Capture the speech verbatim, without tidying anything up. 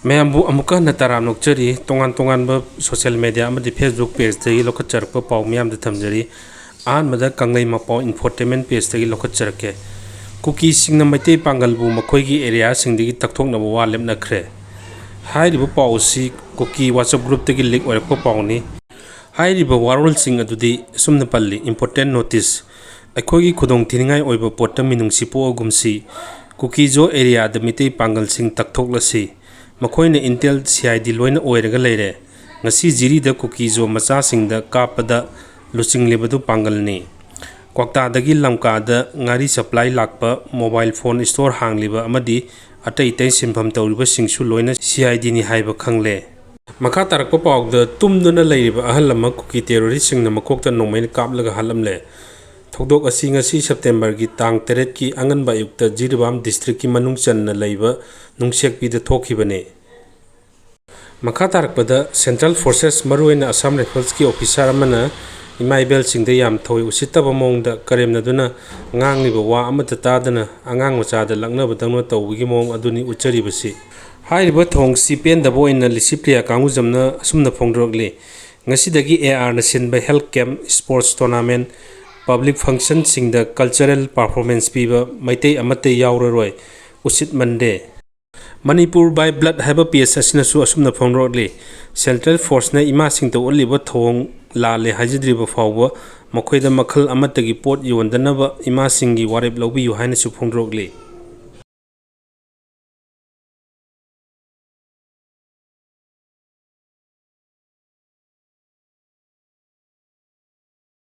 ꯃꯌꯥꯝꯕꯨ ꯑꯃꯨꯛꯀ ꯍꯟꯅ ꯇꯔꯥꯝꯅ ꯑꯣꯛꯆꯔꯤ꯫ ꯇꯣꯉꯥꯟ ꯇꯣꯉꯥꯟꯕ social media ꯑꯃꯗꯤ Facebook pageꯇꯒꯤ ꯂꯧꯈꯠꯆꯔꯛꯄ ꯄꯥꯎ ꯃꯤꯌꯥꯝꯗ ꯊꯝꯖꯔꯤ꯫ ꯑꯍꯥꯟꯕꯗ ꯀꯪꯂꯩ ꯃꯄꯥꯎ infotainment pageꯇꯒꯤ ꯂꯧꯈꯠꯆꯔꯛꯀꯦ꯫ ꯀꯨꯀꯤꯁꯤꯡꯅ ꯃꯩꯇꯩ ꯄꯥꯡꯒꯜꯕꯨ ꯃꯈꯣꯏꯒꯤ areaꯁꯤꯡꯗꯒꯤ ꯇꯛꯊꯣꯛꯅꯕ ꯋꯥ ꯂꯦꯞꯅꯈ꯭ꯔꯦ꯫ ꯍꯥꯏꯔꯤꯕ ꯄꯥꯎ ꯑꯁꯤ ꯀꯨꯀꯤ WhatsApp groupꯇꯒꯤ leak ꯑꯣꯏꯔꯛꯄ ꯄꯥꯎꯅꯤ꯫ ꯍꯥꯏꯔꯤꯕ ꯋꯥꯔꯣꯜꯁꯤꯡ ꯑꯗꯨꯗꯤ ꯑꯁꯨꯝꯅ ꯄꯜꯂꯤ: Important notice: ꯑꯩꯈꯣꯏꯒꯤ ꯈꯨꯗꯣꯡꯊꯤꯅꯤꯡꯉꯥꯏ ꯑꯣꯏꯕ ꯄꯣꯠꯇ ꯃꯤꯅꯨꯡꯁꯤ ꯄꯣꯛꯑꯒꯨꯝꯁꯤ꯫ ꯀꯨꯀꯤꯖꯣ areaꯗ ꯃꯤꯇꯩ ꯄꯥꯡꯒꯜꯁꯤꯡ ꯇꯛꯊꯣꯛꯂꯁꯤ꯫ ꯃꯈꯣꯏꯅ intel, CID ꯂꯣꯏꯅ ꯑꯣꯏꯔꯒ ꯂꯩꯔꯦ꯫ ꯉꯁꯤ ꯖꯤꯔꯤꯗ ꯀꯨꯀꯤꯖꯣ ꯃꯆꯥꯁꯤꯡꯗ ꯀꯥꯞꯄꯗ ꯂꯨꯆꯤꯡꯂꯤꯕꯗꯨ ꯄꯥꯡꯒꯜꯅꯤ꯫ ꯀ꯭ꯋꯥꯛꯇꯥꯗꯒꯤ ꯂꯝꯀꯥꯗ ꯉꯥꯔꯤ supply ꯂꯥꯛꯄ, mobile phone store ꯍꯥꯡꯂꯤꯕ ꯑꯃꯗꯤ ꯑꯇꯩ ꯑꯇꯩ ꯁꯤꯟꯐꯝ ꯇꯧꯔꯤꯕꯁꯤꯡꯁꯨ ꯂꯣꯏꯅ CIDꯅꯤ ꯍꯥꯏꯕ ꯈꯪꯂꯦ꯫ ꯃꯈꯥ ꯇꯥꯔꯛꯄ ꯄꯥꯎꯗ, ꯇꯨꯝꯗꯨꯅ ꯂꯩꯔꯤꯕ ꯑꯍꯜ ꯑꯃ ꯀꯨꯀꯤ terroristꯁꯤꯡꯅ ꯃꯀꯣꯛꯇ ꯅꯣꯡꯃꯩꯅ ꯀꯥꯞꯂꯒ ꯍꯥꯠꯂꯝꯂꯦ꯫ ꯊꯧꯗꯣꯛ ꯑꯁꯤ ꯉꯁꯤ Septemberꯒꯤ ꯇꯥꯡ ꯇꯔꯦꯠꯀꯤ ꯑꯉꯟꯕ ꯑꯌꯨꯛꯇ ꯖꯤꯔꯤꯕꯥꯝ districtꯀꯤ ꯃꯅꯨꯡ ꯆꯟꯅ ꯂꯩꯕ ꯅꯨꯡꯁꯦꯛꯄꯤꯗ ꯊꯣꯛꯈꯤꯕꯅꯤ꯫ ꯃꯈꯥ ꯇꯥꯔꯛꯄꯗ, Central Forces, ꯃꯔꯨꯑꯣꯏꯅ Assam Riflesꯀꯤ officer ꯑꯃꯅ ꯏꯃꯥ ꯏꯕꯦꯜꯁꯤꯡꯗ ꯌꯥꯝ ꯊꯋꯥꯏ ꯎꯁꯤꯠꯇꯕ ꯃꯑꯣꯡꯗ ꯀꯔꯦꯝꯅꯗꯨꯅ ꯉꯥꯡꯂꯤꯕ ꯋꯥ ꯑꯃꯠꯇ ꯇꯥꯗꯅ ꯑꯉꯥꯡ ꯃꯆꯥꯗ ꯂꯛꯅꯕꯗꯧꯅ ꯇꯧꯕꯒꯤ ꯃꯑꯣꯡ ꯑꯗꯨꯅꯤ ꯎꯠꯆꯔꯤꯕꯁꯤ꯫ ꯍꯥꯏꯔꯤꯕ ꯊꯧꯑꯣꯡꯁꯤ ꯄꯦꯟꯗꯕ ꯑꯣꯏꯅ ꯂꯤꯁꯤꯄ꯭ꯔꯤꯌꯥ ꯀꯥꯡꯒꯨꯖꯝꯅ ꯑꯁꯨꯝꯅ ꯐꯣꯡꯗꯣꯔꯛꯂꯤ: ꯉꯁꯤꯗꯒꯤ ARꯅ ꯁꯤꯟꯕ health camp, sports tournament, public functionꯁꯤꯡꯗ cultural performance ꯄꯤꯕ ꯃꯩꯇꯩ ꯑꯃꯠꯇ ꯌꯥꯎꯔꯔꯣꯏ꯫ ꯎꯁꯤꯠꯃꯟꯗꯦ꯫ Manipur by Blood ꯍꯥꯏꯕ page ꯑꯁꯤꯅꯁꯨ ꯑꯁꯨꯝꯅ ꯐꯣꯡꯗꯣꯔꯛꯂꯤ: Central Forceꯅ ꯏꯃꯥꯁꯤꯡꯗ ꯎꯠꯂꯤꯕ ꯊꯧꯑꯣꯡ ꯂꯥꯜꯂꯦ ꯍꯥꯏꯖꯗ꯭ꯔꯤꯕ ꯐꯥꯎꯕ ꯃꯈꯣꯏꯗ ꯃꯈꯜ ꯑꯃꯠꯇꯒꯤ ꯄꯣꯠ ꯌꯣꯟꯗꯅꯕ ꯏꯃꯥꯁꯤꯡꯒꯤ ꯋꯥꯔꯦꯞ ꯂꯧꯕꯤꯌꯨ ꯍꯥꯏꯅꯁꯨ ꯐꯣꯡꯗꯣꯔꯛꯂꯤ꯫